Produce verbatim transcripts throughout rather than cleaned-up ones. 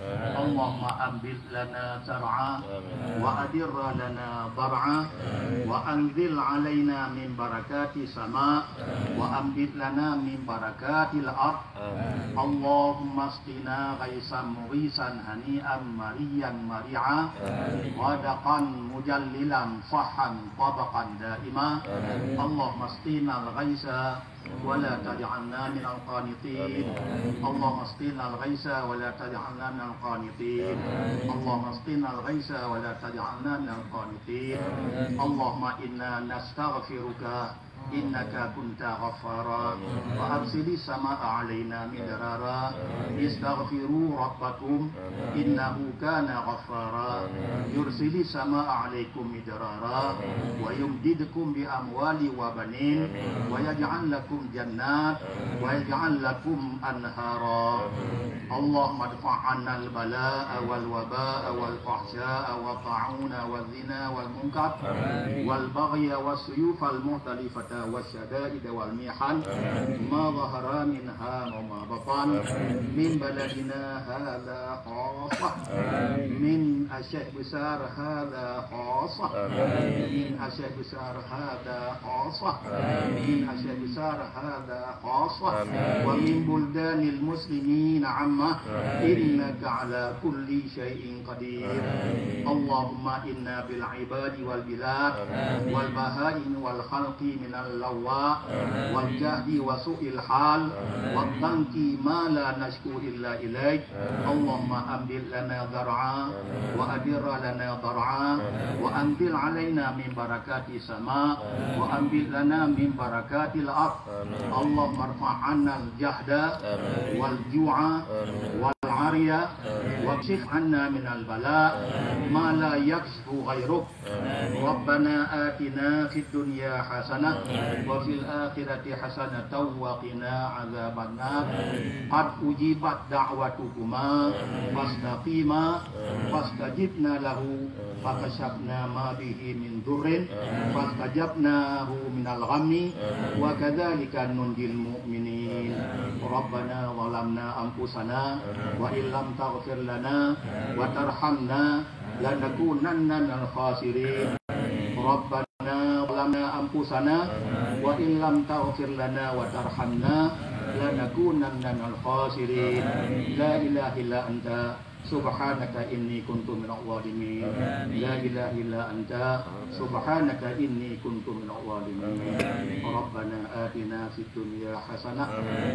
آمين. اللهم أنبت لنا زرعا، آمين. وأدر لنا ضرعا، آمين. وأنزل علينا من بركات السماء، آمين. وأنبت لنا من بركات الأرض. آمين. اللهم اسقنا غيثا مغيثا هنيئا مريا مريعا، آمين. غدقا مجللا صحا طبقا دائما. آمين. اللهم اسقنا الغيث ولا تجعلنا من القانطين. آمين. اللهم اسقنا الغيث ولا تجعلنا من القانطين. آمين. اللهم اسقنا الغيث ولا تجعلنا من القانطين. آمين. اللهم إنا نستغفرك إنك كنت غفارا. آمين. وأرسل السماء علينا مدرارا. آمين. استغفروا ربكم. آمين. إنه كان غفارا. آمين. يرسل السماء عليكم مدرارا. آمين. ويمددكم بأموال وبنين. آمين. ويجعل لكم جنات. آمين. ويجعل لكم أنهارا. آمين. اللهم ادفع عنا البلاء والوباء والفحشاء والطاعون والزنا والمنكر آمين. والبغي والسيوف المختلفة والشدائد والمحن آمين. ما ظهر منها وما بطن آمين. من بلدنا هذا خاصة آمين. من الشيخ بشار هذا خاصة آمين. من الشيخ بشار هذا خاصة آمين. من الشيخ بشار هذا خاصة آمين. ومن بلدان المسلمين عامة آمين. إنك على كل شيء قدير. آمين. اللهم إنا بالعباد والبلاد آمين. والبهائم والخلق من اللواء آمين. والجهد وسوء الحال آمين. والضنك ما لا نشكو إلا إليك. آمين. اللهم أنبت لنا زرعا آمين. وأدر لنا ضرعا آمين. وأنزل علينا من بركات السماء آمين. وأنبت لنا من بركات الأرض. آمين. اللهم ارفع عنا الجهد آمين. والجوع آمين. والعري آمين. واكشف عنا من البلاء آمين. ما لا يكشف غيرك. آمين. ربنا آتنا في الدنيا حسنة آمين. وفي الآخرة حسنة وقنا عذاب النار. آمين. قد أجيبت دعوتكما آمين. فاستقيما آمين. فاستجبنا له آمين. فكشفنا ما به من ضر آمين. فاستجبناه من الغم آمين. وكذلك ننجي المؤمنين. آمين. ربنا ظلمنا أنفسنا آمين. وإن لم تغفر لنا آمين. وترحمنا لنكونن من الخاسرين. ربنا ظلمنا أنفسنا وإن لم تغفر لنا وترحمنا لنكونن من الخاسرين. لا إله إلا أنت سبحانك إني كنت من الظالمين. لا إله إلا أنت سبحانك إني كنت من الظالمين. ربنا آتنا في الدنيا حسنة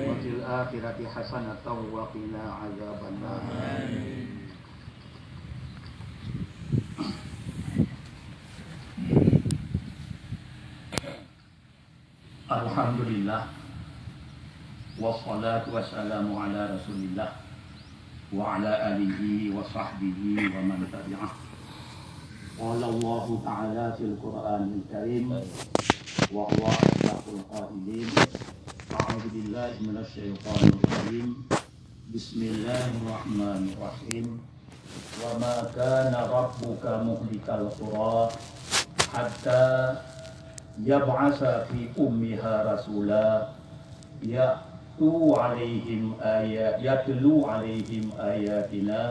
وفي الآخرة حسنة وقنا عذاب النار. الحمد لله، والصلاة والسلام على رسول الله وعلى آله وصحبه ومن تبعه. قال الله تعالى في القرآن الكريم وهو أصدق القائلين: أعوذ بالله من الشيطان الرجيم. بسم الله الرحمن الرحيم. وما كان ربك مهلك القرى حتى يبعث في أمها رسولا يتلو عليهم آيا-، يتلو عليهم آياتنا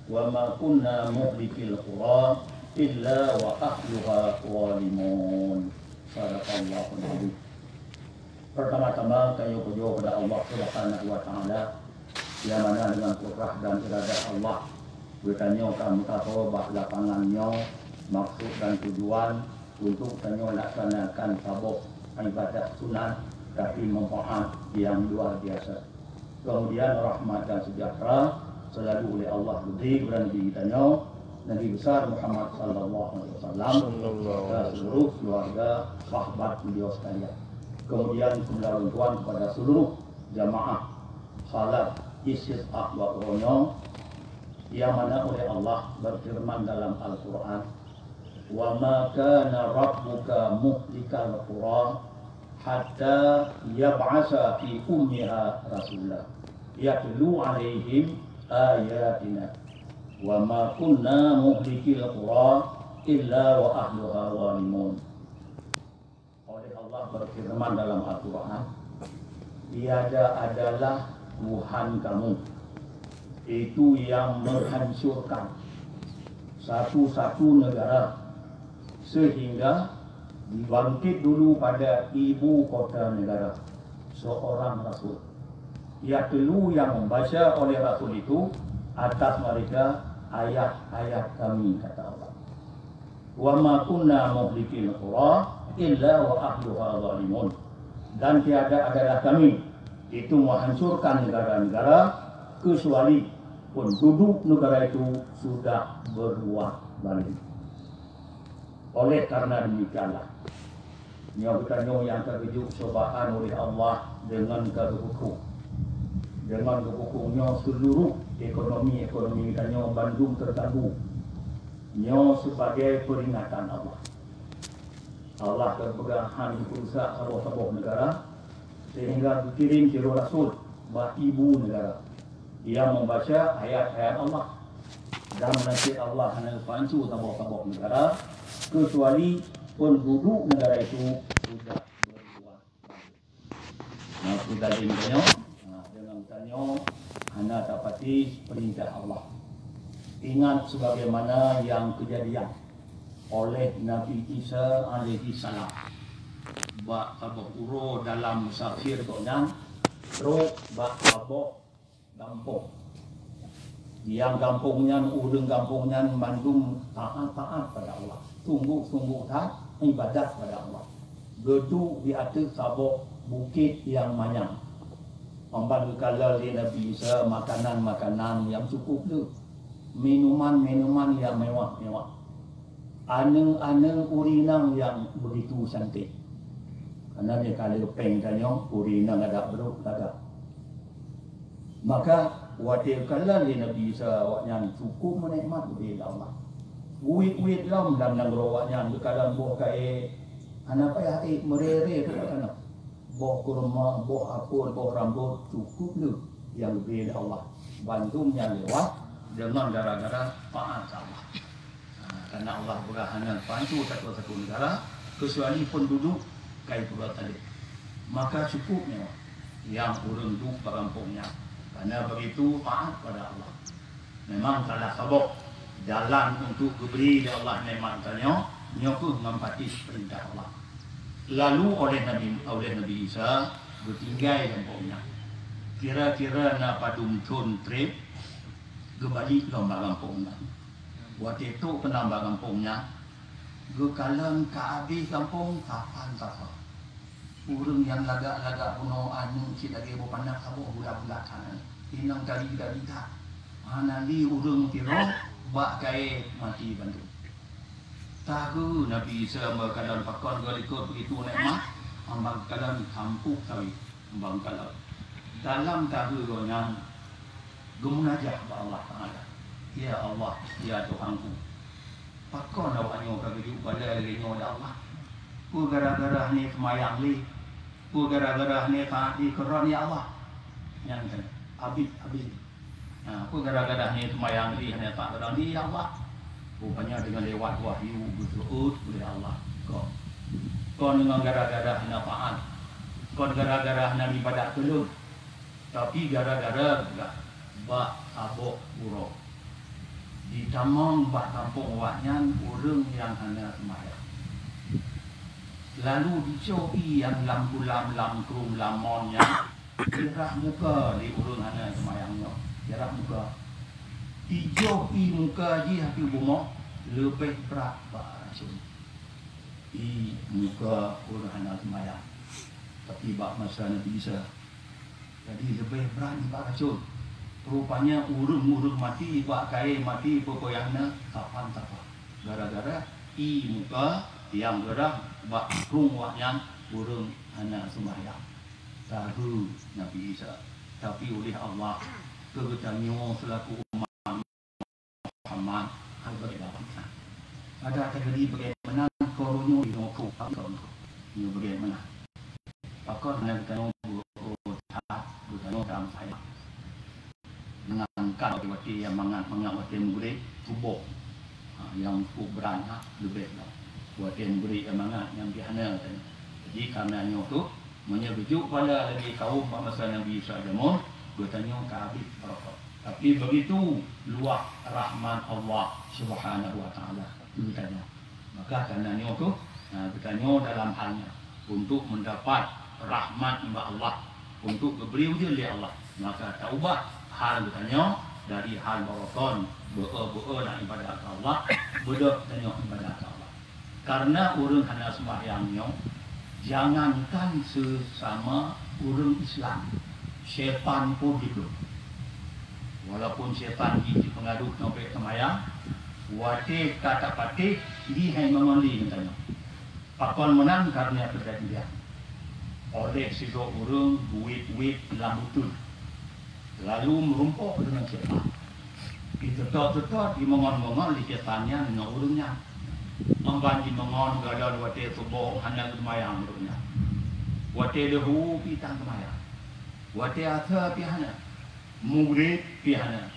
وما كنا مهلك القرى إلا وأهلها ظالمون. صدق الله العظيم. Pertama-tama tanyoe pujoe keupada Allah Subhanahu wa Taala, nyang mana deungon kudrah dan iradat Allah, geutanyoe ka meusaboh bak lapangan nyoe, maksud dan tujuan untuk tanyoe laksanakan saboh ibadah sunat, tapi manfaat nyang luar biasa. Kemudian rahmat dan sejahtera selalu oleh Allah geubri kepada Nabi geutanyoe, Nabi besar Muhammad sallallahu alaihi wasallam, dan seluruh keluarga sahabat beliau sekalian. Kemudian kepada orang tuan, kepada seluruh jamaah salat istisqa bak uroe nyoe, nyang mana oleh Allah berfirman dalam Al-Quran, "Wa ma kana rabbuka muhlikal qura hatta yab'atsa fi ummiha rasula yatlu 'alaihim ayatina. Wa ma kunna muhlikil qura illa wa ahluha zalimun." Oleh Allah berfirman dalam Al-Quran, "Tiada adalah Tuhan kamu Itu yang menghancurkan satu-satu negara, sehingga dibangkit dulu pada ibu kota negara seorang rasul. Ia teulu yang membaca oleh rasul itu atas mereka ayat-ayat Kami, kata Allah. "Wa ma kunna muhlikil qura illa wa ahluha zalimun." Dan tiada adalah Kami itu menghancurkan negara-negara kecuali penduduk negara itu sudah berbuat zalim. Oleh karena demikianlah, nyoe geutanyoe nyang ka geujok cobaan oleh Allah deungon ka geuhuköm. Deungon geuhuköm nyoe seluruh ekonomi-ekonomi geutanyoe bandum teuganggu. Nyoe sebagai peringatan Allah. Allah ka geupeugah han geupeurusak saboh-saboh negara, sehingga geukirém sidroe rasul bak ibu negara. Ia membaca ayat-ayat Allah. Dan nasib Allah hana geupancu saboh-saboh negara, kecuali penduduk negara itu sudah berbuat baik. Nah, peue dalil tanyoe? Nah, deungon tanyoe hana tapati perintah Allah. Ingat sebagaimana yang kejadian oleh Nabi Isa alaihi salam. Bak saboh uroe dalam musafir gobnyan trok bak saboh gampông. Nyang gampông nyan, ureuëng gampông nyan mandum taát-taát pada Allah, sungguh-sungguh that ibadat pada Allah. Geuduek di ateueh saboh bukét nyang manyang. Amban geukalon lé Nabi Isa makanan-makanan nyang cukup le, minuman-minuman nyang mewah-mewah. Aneuk-aneuk ureuëng inong nyang beugitu cantik. Karena nyang ka lheueh péng tanyoe, ureuëng inong adak brok lagak. Maka watée geukalon lé Nabi Isa, awaknyan cukup meunikmat geubri lé Allah. Uit-uit lom lam nanggroe awaknyan geukalon boh kayée, hana payah ék, meurée-rée teuh ka na. Boh kurma, boh apel, boh rambot, cukup le nyang geubri lé Allah. Bandum nyan lewat deungon gara-gara taát Allah. Ha, karena Allah peugah hana geupancu sapeue-sapeue negara, kecuali penduduk ka geupeugah tadi. Maka cukup nyoe nyang ureuëng duek bak gampông nyan, karena begitu taát pada Allah. Memang salah saboh jalan untuk geubri lé Allah nikmat tanyoe, nyoe kheueh ngon patuh peurintah Allah. Lalu oleh Nabi, oleh Nabi Isa geutinggai gampông nyan. Kira-kira na padum thon treb, geubalek lom bak gampông nyan. Watée trok keunan bak gampông nyan, geukalon ka abéh gampông sapan sasoe. Ureuëng nyang lagak-lagak bunoe aneuk cit lagée boh pandak saboh bulat-bulat that, inong tali-tali that. Hana lé ureuëng sidroe bak kayée, maté bandum. Tahu Nabi Isa meukalon pakon geulikot begitu nikmat, amban kalon tampôh sawi. Bangkala. Dalam tahu gobnyan geumunajah bak Allah Taala, "Ya Allah, ya Tuhanku, pakon awaknyoe ka geujok bala lagée nyoe, ya Allah? Peue gara-gara hana seumayang lé? Peue gara-gara hana taát lé keu Droen, ya Allah?" Nyan kan, abit-abit. Nah, peue gara-gara hana seumayang lé, hana taát keu Droen lé, ya Allah? Rupanya deungon lewat wahyu geuseuôt uleh Allah. Kon, kon deungon gara-gara hana taát, kon gara-gara hana ibadat keu Lôn, tapi gara-gara geupeugah bak saboh uroe, jitamong bak gampông awaknyan ureuëng nyang hana seumayang. Lalu jicok ié nyang lam kulam, lam krueng, lam mon nyan, jirah muka lé ureuëng hana seumayang nyoe. Jirah muka. Ijoh ié muka jih ateueh bumoe leubeh brat bak racun. Ié muka ureuëng hana seumayang. Tapi bak masa Nabi Isa, jadi leubeh brat nibak racun. Rupanya ureuëng-ureuëng maté bak kayée maté peue-peue nyang na sapan sapan. Gara-gara ié muka nyang geurah bak krueng awaknyan ureuëng hana seumayang. Tahu Nabi Isa, tapi uleh Allah keu geutanyoe seulaku umat Muhammad, hana bagaimana. Pada teujadi bagaimana, keu ureuëng nyoe, nyoe bagaimana. Pakon hana geutanyoe beuôt that, geutanyoe dalam sayap. Jangankan watée-watée nyang mangat-mangat watée meugreb, tuboh. Ha, nyang cukup brat nyan leubeh lom. Watée meugreb nyang mangat nyang biasa geutanyoe. Jadi, karena nyoe tu, meunyoe geujok bala lagée kawöm bak masa Nabi Isa jameun, geutanyoe ka habéh barokot. Tapi begitu luas rahmat Allah Subhanahu wa Taala keu geutanyoe. Maka karena nyoe kheueh, ha, geutanyoe dalam hal nyan untuk mendapat rahmat nibak Allah, untuk geubri ujeuen lé Allah. Maka taubah hal geutanyoe dari hal barokon, beu-e-beu-e na ibadah keu Allah, beudôh tanyoe ibadah keu Allah. Karena ureuëng hana seumahyang nyoe, jangankan sesama ureuëng Islam, syaitan pun hidup. Walaupun syaitan jih jipeungaruh nyoe bék seumahyang, watée ka tapatéh, jih hai meungon lé geutanyoe. Pakon meunan? Karena keujadian oleh sidroe ureuëng buet-buet lam uteuen, lalu meurumpok deungon syaitan. Jiteutôt-teutôt, jimeungon-meungon lé syaitan nyan ngon ureuëng nyan. Emban jimeungon galon watée suboh hana geuseumayang ureuëng nyan. Watée leuhô pih tan seumayang. Watée asa pih hana. Mugrib pih hana.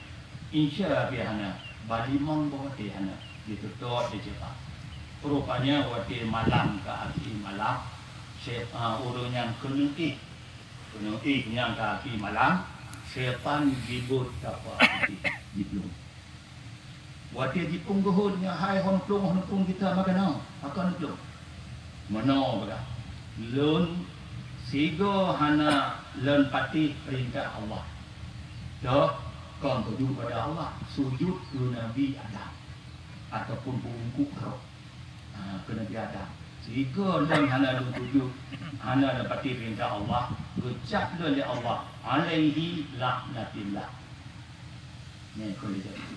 Insya pih hana. Balimong boh watée hana. Jiteutôt lé syaitan. Rupanya watée malam ka akhé malam, syai-, a, ureuëng nyan keuneuk éh. Keuneuk éh nyang ka akhé malam, syaitan jibeuet kapa putih jiplueng. Watée jiplueng geuhon nyan, hai hon plueng, hon plueng kita meukeunong, pakon plueng. Meunoe peugah, lôn sigoe hana lôn patéh peurintah Allah. Toh, kon sujut bak Allah, sujut keu Nabi Adam ataupun peungungkot roh. Ha, keu Nabi Adam. Sigoe lôn hana lôn sujut, hana lôn patéh peurintah Allah, geucab lôn lé Allah, alaihi laknatillah. Nyan kon lé jadi.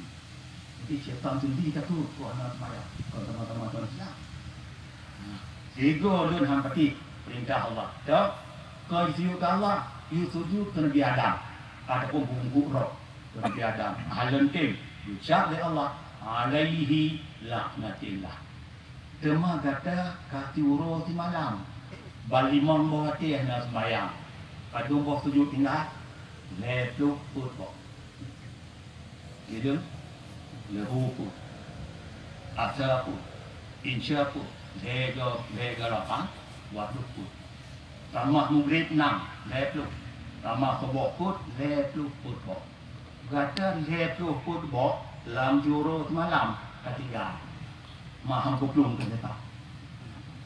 Jadi syaitan sendiri takut, kok hana seumayang, kon sama-sama manusia. Ha, sigoe lôn hana patéh peurintah Allah. Toh, kon sujut keu Allah, yue sujut keu Nabi Adam ataupun peungungkot roh keu Nabi Adam. Hana lôn tem, geucab lé Allah, alaihi laknatillah. Teuma gata ka siuroe simalam, balimong boh watée hana seumayang. Padum boh sujut tinggai? Lhée ploh peuet boh. Jideueng, leuhô peuet, asa peuet, insya peuet, lhée go, lhée go lapan, dua ploh peuet. Tamah mugrib nam, lhée ploh. Tamah suboh peuet, lhée ploh peuet boh. Gata lhée ploh peuet boh lam siuroe simalam ka tinggai. Maham kuplueng keu syaitan.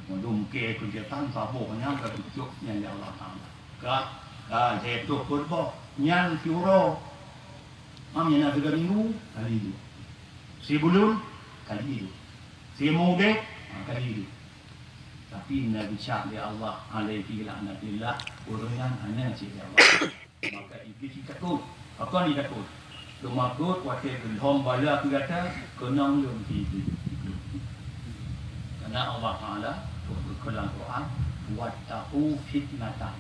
Mandum keu syaitan saboh nyan ka geucok nyan lé Allah Taala. Ka, ka lhée ploh peuet boh nyan siuroe. Mam nyan na siga minggu, kali dua. Sibuleuen, kali dua. Simude, ha, kali dua. Tapi na geucab lé Allah, alaihi laknatillah, ureuëng nyan hana cit lé Allah. Maka Iblih jitakot. Pakon jitakot? Teumakot watée geulhom bala keu gata, keunong lom di Iblih. Karena Allah Taala geupeugah lam Quran, "Wattaqu fitnatan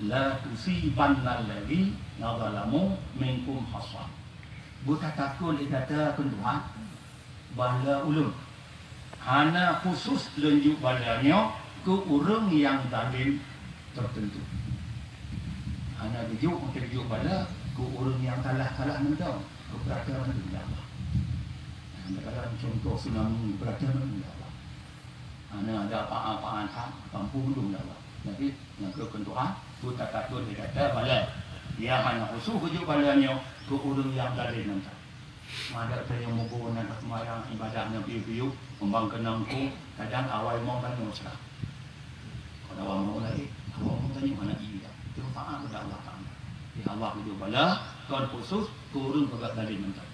la tusibanna alladzina zalamu minkum khassah." Beutatakot lé gata keu Tuhan, bala ulôn. Hana khusus lôn jok bala nyoe keu ureuëng nyang zalem teuteuntu. Hana geujok, geujok bala keu ureuëng nyang salah-salah mantong, geupeurata mandum lé Allah. Nah, kadang contoh tsunami, geupeurata mandum lé Allah. Hana ada apa-apa that, peukampung mandum lé Allah. Jadi, nyang keu Tuhan, beutatakot lé gata bala. Nyang hana khusus geujok bala nyoe keu ureuëng nyang zalem mantong. Madak tanyoe muphom na ka seumayang, ibadah nyan piôh-piôh, mumbang keunong ku, kadang awai mong tanyoe seurah. Kon awai mong lagée, awai mong tanyoe hana ié dah. Teufa keupada Allah Taala. Ya Allah, geujok bala kon khusus keu ureuëng peugah zalem mantong.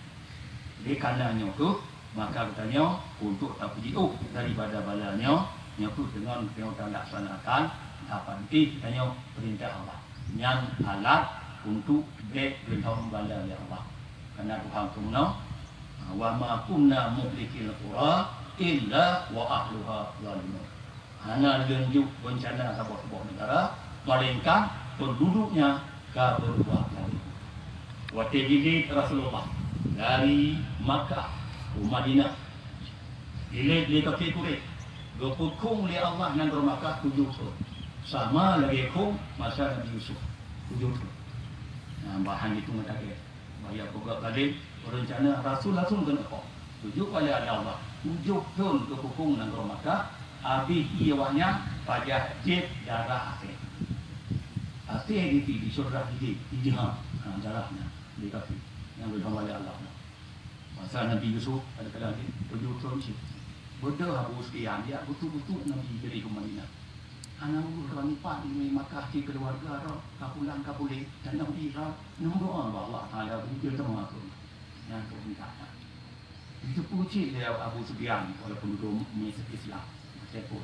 Jadi, karena nyoe kheueh, maka geutanyoe untuk tapeujiôh daripada bala nyoe, nyoe kheueh deungon tanyoe talaksanakan, tapatéh tanyoe peurintah Allah. Nyan alat untuk bék geulhom bala lé Allah. Karena Tuhan keunoe, "Wa ma kunna muhlikil qura illa wa ahluha zalimun." Hana lôn jok beuncana saboh-saboh neugara, melainkan penduduknya ka beureubah lagée. Watée jilét Rasulullah dari Makkah u Madinah, jilét lé kafé Quraisy, geupeukhong lé Allah nanggroe Makkah tujoh thon, sama lagée khong masa Nabi Yusuf, tujoh thon. Nah, bahan itu meutakée. Baya peugah galeng, rencana rasul langsung keuneuk phon. Tujoh kali ada Allah. Tujoh thon geupeukhong nanggroe Makkah, habéh ié awaknyan pajoh jieb darah asée. Asée di, di, di syedara di, di, di jihad. Ha, darah nyan, di kafé. Nyang geuteuntèe lé Allah. Masa Nabi Yusuf, kadang-kadang di tujoh thon cit. Beudôh Abu Sufyan, jak geutuk-geutuk Nabi dari Madinah. Hana ureuëng droe nipat di Makkah, di keluarga droe, ka pulang ka puléh, dan Nabi Isa, neudoa bak Allah Taala, beugeuteupeue teuma keu. Nyang keu minta. Itu pun cit lé Abu Sufyan, walaupun dulu Islam, meskipun.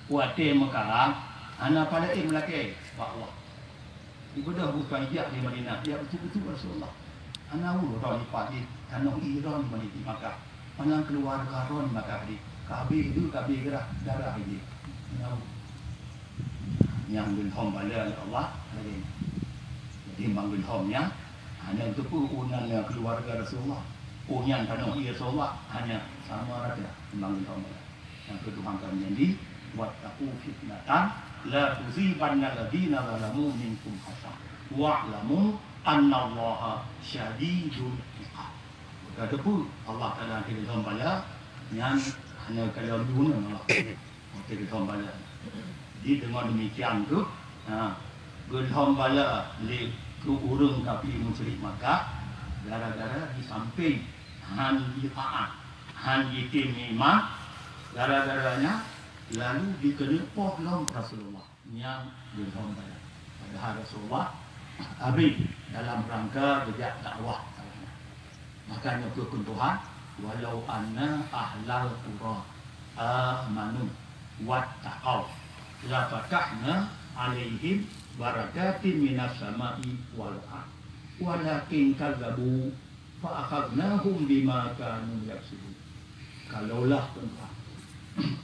Watèe meukaram, hana paleng meulakèe bak Allah. Ibadah bukan jak di Madinah, jak beutôi-beutôi Rasulullah. Hana ureuëng droe nipat jih, tanoh ie droe di Madinah, di Makkah. Hana keuluwarga droe di Makkah jih, ka habéh deuh, ka habéh darah, darah jih. Hana ureuëng. Nyang geulhom bala lé Allah lagèe nyan. Jadi, ban geulhom nyan, hana teupeu oh nyan keuluwarga Rasulullah. Oh nyan tanoh ie Rasulullah, hana, sama rata ban geulhom bala. Nyang keu Tuhan kami nyang di, "Wattaqu fitnatan la tusibanna alladziina zalamu minkum khassah, wa'lamu annallaha syadidul iqab." Ka teupeu Allah Taala geulhom bala, nyan hana kalon guna Allah. Watèe geulhom bala. Jadi, deungon demikian tu, ha, geulhom bala lé keu ureuëng kafé musyrik Makkah, gara-gara di sampéng hán jitaát, hán jitem iman, gara-gara nyan lalu jikeuneuk poh lom Rasulullah nyang geulhom bala. Padahai Rasulullah habéh dalam rangka geujak dakwah. Maka nyoe keuh kheun Tuhan, "Walau anna ahlal qura amanu wattaqau, la fatahna 'alaihim barakatim minas sama'i wal ardh, walakin kadzabu fa akhadnahum bima kanu yaksibun." Kalaulah, kheun Tuhan,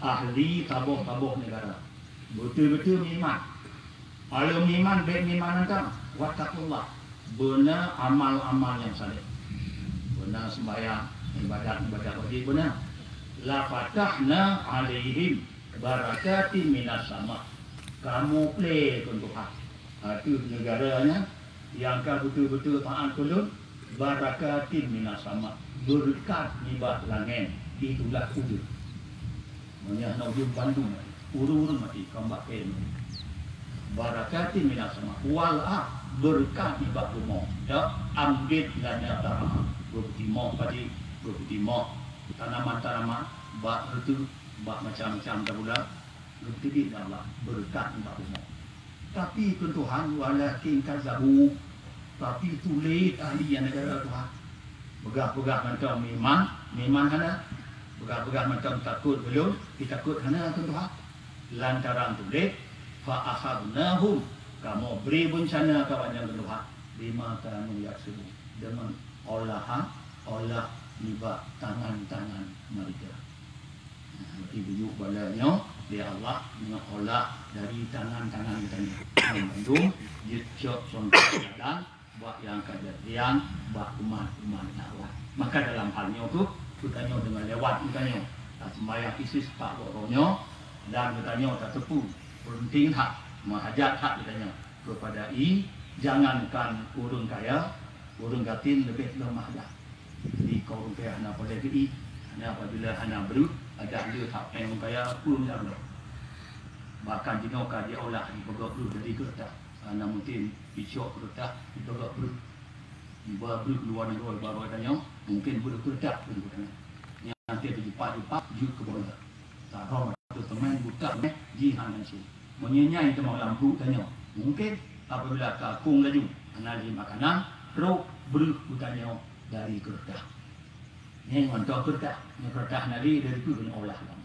ahli saboh-saboh neugara beutôi-beutôi meuiman, Aleuem iman, bèk meuiman mantong, wattaqullah, beuna amal-amal nyang saleh. Beuna seumbahyang, ibadat-ibadat wajéb beuna. La fatahna 'alaihim barakatim minas sama. Kamoe plé keu Tuhan ateueh neugara nyan nyang ka beutôi-beutôi taát keu Lôn, barakatim minas sama, beureukat nibak langèt, itulah ujeuen. Meunyoe hana ujeuen bandum, ureueng-ureueng maté, ka bak kayèe. Barakatim minas sama, wal ardh, beureukat nibak bumoe, dak ambit lana zara', geupeutimoh padé, geupeutimoh tanaman-tanaman, bak reuteuh, bak macam-macam bulan, geupeuteubiet lé Allah, beureukat nibak bumoe. Tapi kheun Tuhan, walakin kadzabu, tapi tuléh ahli nyang neugara Tuhan. Peugah-peugah mantong meuiman, meuiman hana. Peugah-peugah mantong takot keu Lôn, jitakot hana kheun Tuhan. Lantaran tuléh, fa akhadnahum, kamoe bri beuncana keu awaknyan kheun Tuhan, bima kanu yaksibun, deungon olahan, olah nibak tangan-tangan mereka. Nah, berarti bujuk bala nyoe lé Allah, nyoe olah dari tangan-tangan geutanyoe. Nyan bandum jeuet cok contoh teladan bak nyang ka jeuet riang bak umat-umat awai. Maka dalam hal nyoe tu, geutanyoe deungon lewat geutanyoe taseumbahyang istisqa bak uroe nyoe, dan geutanyoe tateupeue peunteng that, meuhajat that geutanyoe keupada ie, jangankan ureueng kaya, ureueng gasien leubeh lom meuhajat. Jadi, keu ureueng kaya hana peureulèe geu-ie, hana apabila hana breueh, adak lheueh that péng ureueng kaya, peue meunan lom. Bahkan jinoe ka jiolah jipeugöt breueh jadi keureutah. Hana mungken jicok keureutah jipeugöt breueh. Jiba breueh luwa nanggroe, jiba bak geutanyoe, mungken breueh keureutah pun geutanyoe. Nyan watèe teujupat-jupat jeuet keu bola. Sarong atau seumén buta meh jih hana sie. Meunyoe nyan teuma lam pruet tanyoe, mungken apabila ka kong laju, hana lé makanan, trok breueh geutanyoe dari keureutah. Nyan mantong keureutah, nyan keureutah na lé dari peue geutanyoe olah lom.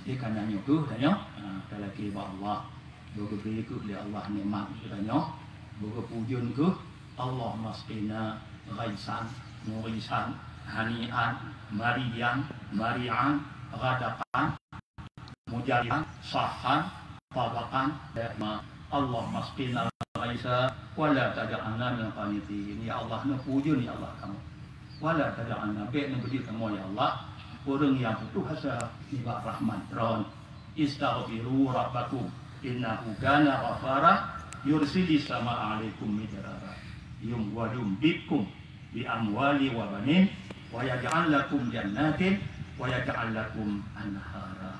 Jadi, kana nyoe keuh tanyoe, ha, talakèe bak Allah. Beugeubri keuh lé Allah nikmat keu tanyoe. Beugeupujeuen keuh, "Allahumma asqina ghaisan, mughisan, hani'an, mari'an, mari'an, ghadaqan, mujari'an, sahhan, tabaqan, daima. Allahumma asqina ghaisa, wa la taj'alna minal qanitin." Ya Allah, neupujeuen, ya Allah, kamoe. Wa la taj'alna, bèk neubeujeuet kamoe, ya Allah, ureueng nyang putôh asa nibak rahmat Droen. "Istaghfiru rabbakum, innahu kana ghaffara, yursilis samaa'a 'alaikum midrara, yum-, wa yumdidkum bi amwalin wa banin, wa yaj'al lakum jannatin, wa yaj'al lakum anhara."